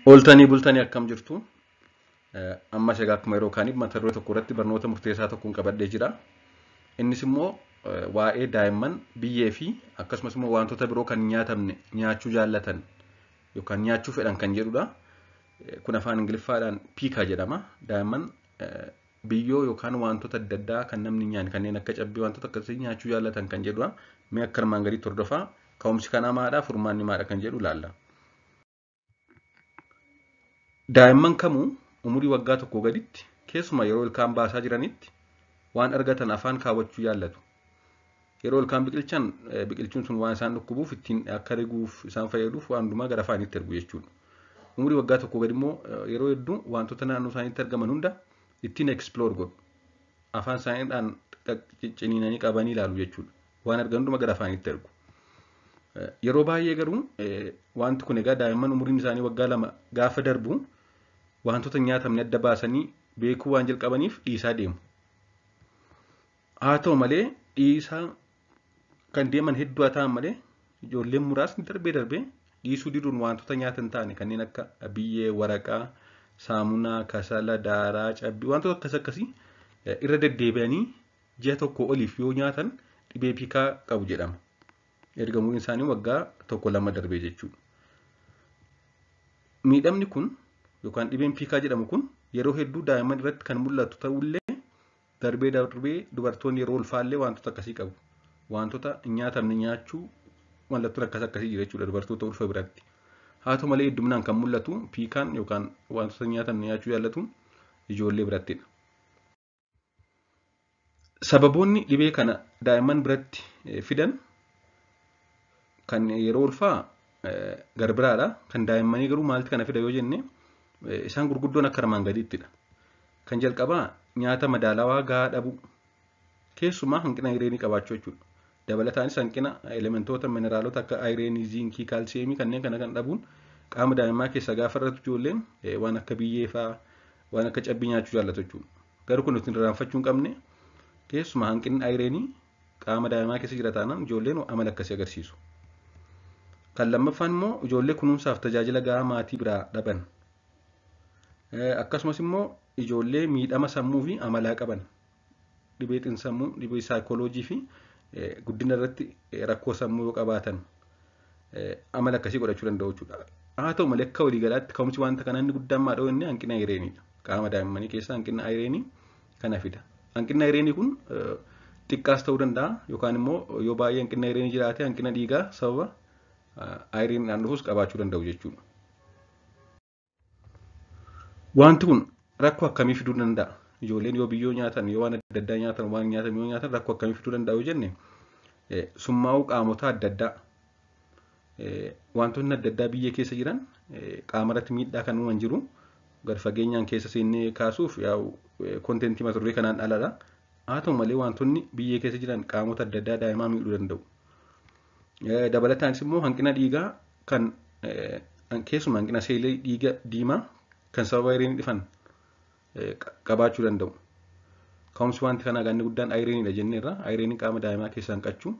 Ooltanii bultanii akkam jirtu? Ammas egaa akkuma yeroo kaaniif mata duree tokko irratti barnoota murteessaa tokkoon qabadhee jira. Innis immoo waa'ee daa'imman biyyee fi akkasumas immoo wantoota biroo kan nyaatamne nyaachuu jaallatan yookaan nyaachuu fedhan kan jedhudha. Kun afaan Ingiliffaadhaan piikaa jedhama. Daa'imman biyyoo yookaan wantoota adda addaa kan namni hin nyaanne kanneen akka cabbii wantoota akkasii nyaachuu jaallatan kan jedhudha. Mee akka armaan gadiitti hordofaa. Ka'umsi kanaa maadha? Furmaanni maadha kan jedhu ilaalla. Daa'imman kamuu umurii waggaa tokkoo gaditti keessumaa yeroo ilkaan baasaa jiranitti waan argatan afaan kaawwachuu jaallatu. Yeroo ilkaan biqilchan biqilchuun sun waan isaan dhukkubuuf ittiin akka riguuf isaan fayyaduuf waan hundumaa gara afaanitti ergu jechuudha. Umurii waggaa tokkoo gadi immoo yeroo hedduu wantoota naannoo isaaniitti argaman hunda ittiin explore godhu. Afaan isaaniidhaan ciniinanii qabanii ilaalu jechuudha. Waan argan hundumaa gara afaanitti ergu. Yeroo baay'ee garuu wanti kun egaa daa'imman umuriin isaanii waggaa 2 gaafa darbu wantoota nyaatamne adda baasanii beekuu waan jalqabaniif dhiisaa deemu. Haa ta'u malee dhiisaa kan deeman hedduu haa ta'an malee ijoolleen muraasni darbee darbee dhiisuu diduun wantoota nyaata hin taane kanneen akka biyyee, waraqaa, saamunaa, kasala, daaraa, cabbii wantoota akkas akkasii irra deddeebi'anii ji'a tokko oliif yoo nyaatan dhibee piikaa qabu jedhama. Erga umuriin isaanii waggaa 1-2 darbee jechuudha. Miidhamni kun yookaan dhibeen piikaa jedhamu kun yeroo hedduu daa'imman irratti kan mul'atu ta'ullee darbee darbee dubartoonni yeroo ulfaallee wantoota akkasii qabu. Wantoota hin nyaatamne nyaachuu mallattoon akkas akkasii jira jechuudha dubartoota ulfa biratti. Haa ta'u malee hedduminaan kan mul'atu piikaan yookaan wantoota hin nyaatamne nyaachuu jaallatu ijoollee birattidha. Sababoonni dhibee kana daa'imman biratti fidan kan yeroo ulfaa garbiraadha. Kan daa'immanii garuu maaltu kana fida yoo jenne isaan gurguddoon akka armaan gadiittidha. Kan jalqabaa nyaata madaalawaa gahaa dhabuu keessumaa hanqina ayireenii qabaachuu jechuudha. Dabalataanis hanqina elementoota mineraalota akka ayireenii, ziinkii, kaalsiyeemii kanneen kana kan dhabuun qaama daa'immaa keessaa gaafa irratti ijoolleen waan akka biyyee fa'aa waan akka cabbii nyaachuu jaallatu jechuudha. Garuu kun nuti irraanfachuu hin qabne keessumaa hanqinni ayireenii qaama daa'imaa keessa jira taanaan ijoolleen amala akkasii agarsiisu. Kan lammaffaan immoo ijoollee kunuunsaaf tajaajila gahaa maatii biraa dhaban. Akkasumas immoo ijoollee miidhama sammuu fi amalaa qaban. Dhibee xiinsammuu, dhibee saayikooloojii fi guddina irratti rakkoo sammuu yoo qabaatan amala akkasii godhachuu danda'u jechuudha. Haa ta'u malee akka waliigalaatti ka'umsi wanta kanaa inni guddaan maadha yoo inni hanqina ayireeniidha. Qaama daa'immanii keessaa hanqina ayireenii kana fida. Hanqinni ayireenii kun xiqqaas ta'uu danda'a yookaan immoo yoo baay'ee hanqinni ayireenii jiraate hanqina dhiigaa sababa ayireeniidhaan dhufus qabaachuu danda'u jechuudha. Wanti kun rakkoo akkamii fiduu danda'a? Ijoolleen yoo biyyoo nyaatan, yoo waan adda addaa nyaatan, waan nyaatan yoo nyaatan rakkoo akkamii fiduu danda'a yoo jenne summaa'uu qaamota adda addaa wantoonni adda addaa biyya keessa jiran qaama irratti miidhaa kan uuman jiru. Gad fageenyaan keessa seennee kaasuuf kontentii mata duree kanaan aladha. Haa ta'u malee wantoonni biyya keessa jiran qaamota adda addaa daa'imaa miidhuu danda'u. Dabalataanis immoo hanqina dhiigaa kan keessumaa hanqina seelii dhiiga diimaa kan sababa ayireenii dhufan qabaachuu danda'u. Ka'umsi wanti kanaa inni guddaan ayireeniidha jenneerra. Ayireeniin qaama daa'imaa keessaa hanqachuu.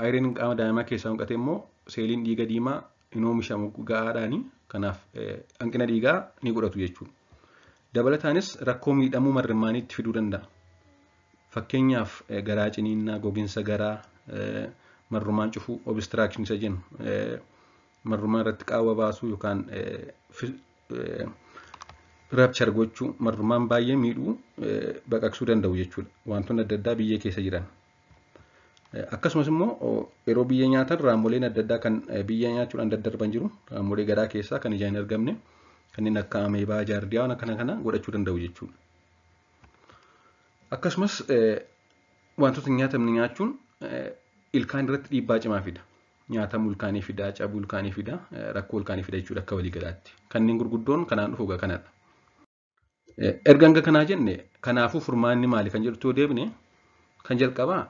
Ayireeniin qaama daa'imaa keessaa hanqate immoo seeliin dhiiga diimaa hin oomishamu gahaadhaani. Kanaaf hanqina dhiigaa ni godhatu jechuudha. Dabalataanis rakkoo miidhamuu marrimmaaniitti fiduu danda'a. Fakkeenyaaf garaa ciniinnaa, gogiinsa garaa, marrumaan cufuu, obstruction isa jennu, marrumaan irratti qaawwa baasuu yookaan rupture gochuu, marrumaan baay'ee miidhuu baqaqsuu danda'u jechuudha. Wantoonni adda addaa biyyee keessa jiran. Akkasumas immoo yeroo biyyee nyaatan raammoleen adda addaa kan biyyee nyaachuudhaan daddarban jiru. Raammolee garaa keessaa kan ijaan hin argamne kanneen akka ameebaa, jaardiyaa waan akkana kana godhachuu danda'u jechuudha. Akkasumas wantoota hin nyaatamne nyaachuun ilkaan irratti dhiibbaa cimaa fida. Nyaatamuu ilkaanii fida, cabuu ilkaanii fida, rakkoo ilkaanii fida jechuudha akka waliigalaatti. Kanneen gurguddoon kanaan dhufu egaa kanadha. Erga hanga kanaa jenne kanaafuu furmaanni maali kan jedhutti yoo deebine kan jalqabaa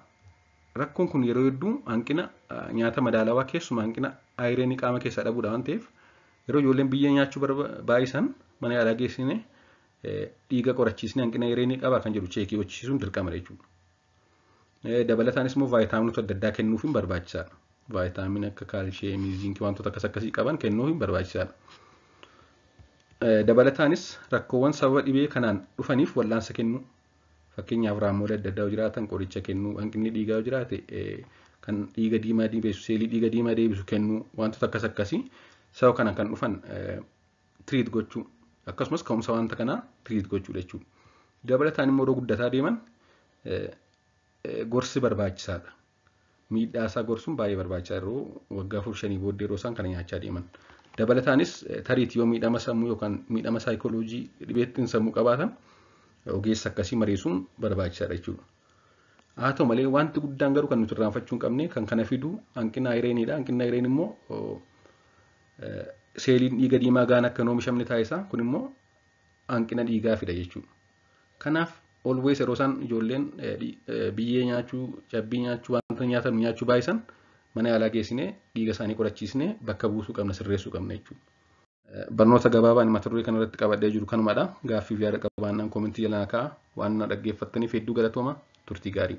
rakkoon kun yeroo hedduu hanqina nyaata madaalawaa keessumaa hanqina ayireenii qaama keessaa dhabuudha waan ta'eef yeroo ijoolleen biyyee nyaachuu baay'isan mana yaalaa geessine dhiiga qorachiisne hanqina ayireenii qabaa kan jedhu cheekii gochisiisuun dirqama jechuudha. Dabalataanis immoo vaayitaaminota adda addaa kennuufiin barbaachisaadha. Vaayitaamin akka kaalshiyeemii, ziinkii wantoota akkas akkasii qaban kennuufiin barbaachisaadha. Dabalataanis rakkoowwan sababa dhibee kanaan dhufaniif wal'aansa kennuu, fakkeenyaaf raammolee adda addaa yoo jiraatan qoricha kennuu, hanqinni dhiigaa yoo jiraate kan dhiiga diimaa deebisu, seelii dhiiga diimaa deebisu kennuu, wantoota akkas akkasii sababa kanaan kan dhufan treat gochuu, akkasumas ka'umsa wanta kanaa treat gochuu jechuudha. Dabalataan immoo yeroo guddataa deeman gorsi barbaachisaadha. Miidhaa isaa gorsuun baay'ee barbaachisaa yeroo waggaa 4, 5 booddee yeroo isaan kana nyaachaa deeman. Dabalataanis tariitii yoo miidhama sammuu yookaan miidhama saayikooloojii dhibeettiin sammuu qabaatan ogeessa akkasii mariisuun barbaachisaadha jechuudha. Haa ta'u malee wanti guddaan garuu kan nuti irraanfachuu hin qabne kan kana fidu hanqina ireeniidha. Hanqinni ireen immoo seeliin dhiiga diimaa gaan akka hin oomishamne taasisa. Kun immoo hanqina dhiigaa fida jechuudha. Kanaaf always yeroo isaan ijoolleen biyyee nyaachuu, cabbii nyaachuu, wanta nyaatan nyaachuu baay'isan mana yaalaa geessinee dhiiga isaanii qorachiisnee bakka buusuu qabna, sirreessuu qabna jechuudha. Barnoota gabaabaan mata duree kanarratti qabadhee jiru kanumadha. Gaaffii fi yaada qabaannaan koomentii jalaa kaa'aa. Waan na dhaggeeffattaniif hedduu galatooma. Turtii gaarii.